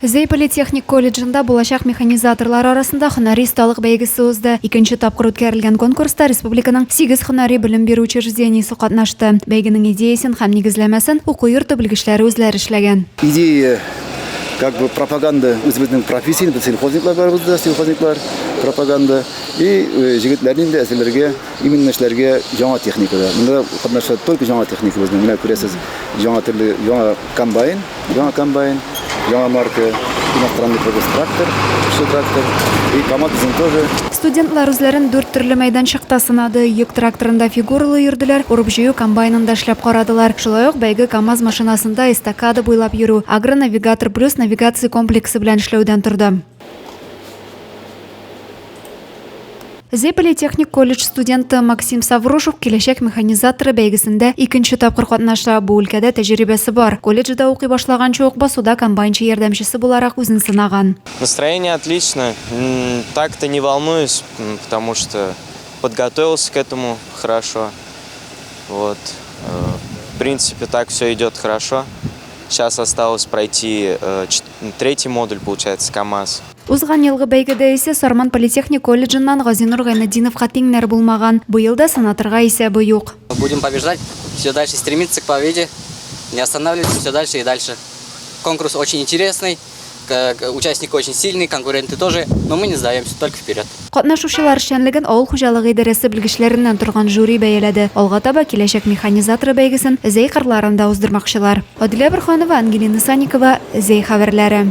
Зәй политехник колледжында булачак механизаторлар арасында һөнәри осталык бәйгесе узды. Икенче тапкыр үткәрелгән конкурста республиканың сигез һөнәри белем бирү учреждениесе катнашты. Бәйгенең идеясен һәм нигезләмәсен уку йорты белгечләре үзләре эшләгән. Идея как бы пропаганда үзебезнең профессияне, без сельхозниклар барыбыз да, сельхозниклар, пропаганда. И җегетләрне инде әзерләргә, именно эшләргә яңа техникада. Монда катнаша только яңа техника безнең. Менә күрәсез, яңа төрле, яңа комбайн, яңа комбайн, яңа марка, иностранный привоз трактор, көчле трактор. И КАМАЗ безнең тоже. Студентлар үзләрен дүрт төрле мәйданчыкта сынады, йөк тракторында фигуралы йөрделәр, урып-җыю комбайнында эшләп карадылар. Шулай ук бәйге КАМАЗ машинасында эстакада буйлап йөрү, Агронавигатор Плюс навигация комплексы белән эшләүдән торды. Зәй политехник колледж студенты Максим Саврушев Киләчәк механизаторы бәйгесендә икенче тапкыр катнаша. Бу өлкәдә тәҗрибәсе бар. Колледжда укый башлаганчы ук басуда комбайнчы ярдәмчесе буларак үзен сынаган. Настроение отличное. Так-то не волнуюсь, потому что подготовился к этому хорошо. Вот. В принципе, так все идет хорошо. Сейчас осталось пройти третий модуль, получается, КАМАЗ. Узган елгы бәйгедә исә Сарман политехник колледжыннан Газинур Гайнетдиновка тиңнәр булмаган. Быел да сынатырга исәбе юк. Будем побеждать, все дальше стремиться к победе, не останавливаться, все дальше и дальше. Конкурс очень интересный, участники очень сильные, конкуренты тоже, но мы не сдаемся, только вперед. Катнашучылар эшчәнлеген авыл хуҗалыгы идарәсе белгечләреннән торган жюри бәяләде. Алга таба Киләчәк механизаторы бәйгесен Зәй кырларында уздырмакчылар. Адилә Борһанова, Ангелина Санникова, Зәй хәбәрләре.